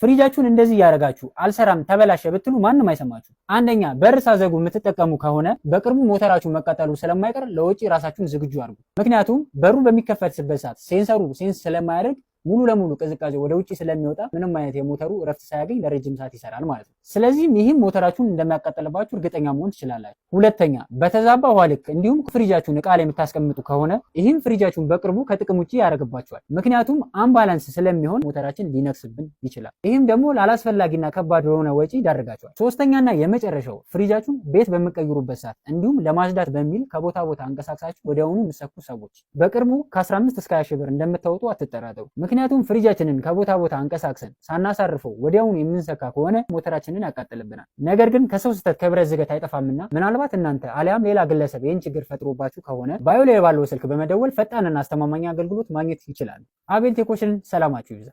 ፍሪጃችሁን እንደዚህ እያደረጋችሁ አልሰራም ተበላሸ ብትሉ ማንም አይሰማችሁ። አንደኛ፣ በር ሳትዘጉ የምትጠቀሙ ከሆነ በቅርቡ ሞተራችሁ መቃጠሉ ስለማይቀር ለወጪ ራሳችሁን ዝግጁ አድርጉ። ምክንያቱም በሩ በሚከፈትበት ሰዓት sensor ኡ sense ስለማያደርግ ሙሉ ለሙሉ ቅዝቃዜ ወደ ውጭ ስለሚወጣ ምንም አይነት የሞተሩ እረፍት ሳያገኝ ለረጅም ሰዓት ይሰራል ማለት ነው። ስለዚህም ይህም ሞተራችሁን እንደሚያቃጥልባችሁ እርግጠኛ መሆን ትችላላችሁ። ሁለተኛ፣ በተዛባ ውሃ ልክ እንዲሁም ፍሪጃችሁን እቃ ላይ የምታስቀምጡ ከሆነ ይህም ፍሪጃችሁን በቅርቡ ከጥቅም ውጭ ያደርግባችኋል። ምክንያቱም imbalance ስለሚሆን ሞተራችን ሊነክስብን ይችላል። ይህም ደግሞ ላላስፈላጊና ከባድ ለሆነ ወጪ ይዳርጋችኋል። ሶስተኛና የመጨረሻው፣ ፍሪጃችሁን ቤት በምትቀይሩበት ሰዓት እንዲሁም ለማጽዳት በሚል ከቦታ ቦታ አንቀሳቅሳችሁ ወዲያውኑ የምትሰኩ ሰዎች በቅርቡ ከ15 እስከ 20 ሺህ ብር እንደምታወጡ አትጠራጠሩ። ምክንያቱም ፍሪጃችንን ከቦታ ቦታ አንቀሳቅሰን ሳናሳርፈው ወዲያውኑ የምንሰካ ከሆነ ሞተራችንን ያቃጥልብናል። ነገር ግን ከሰው ስህተት ከብረት ዝገት አይጠፋምና ምናልባት እናንተ አሊያም ሌላ ግለሰብ ይህን ችግር ፈጥሮባችሁ ከሆነ bio ላይ ባለው ስልክ በመደወል ፈጣንና አስተማማኝ አገልግሎት ማግኘት ይችላሉ። አቤል ቴኮችን ሰላማችሁ ይብዛ።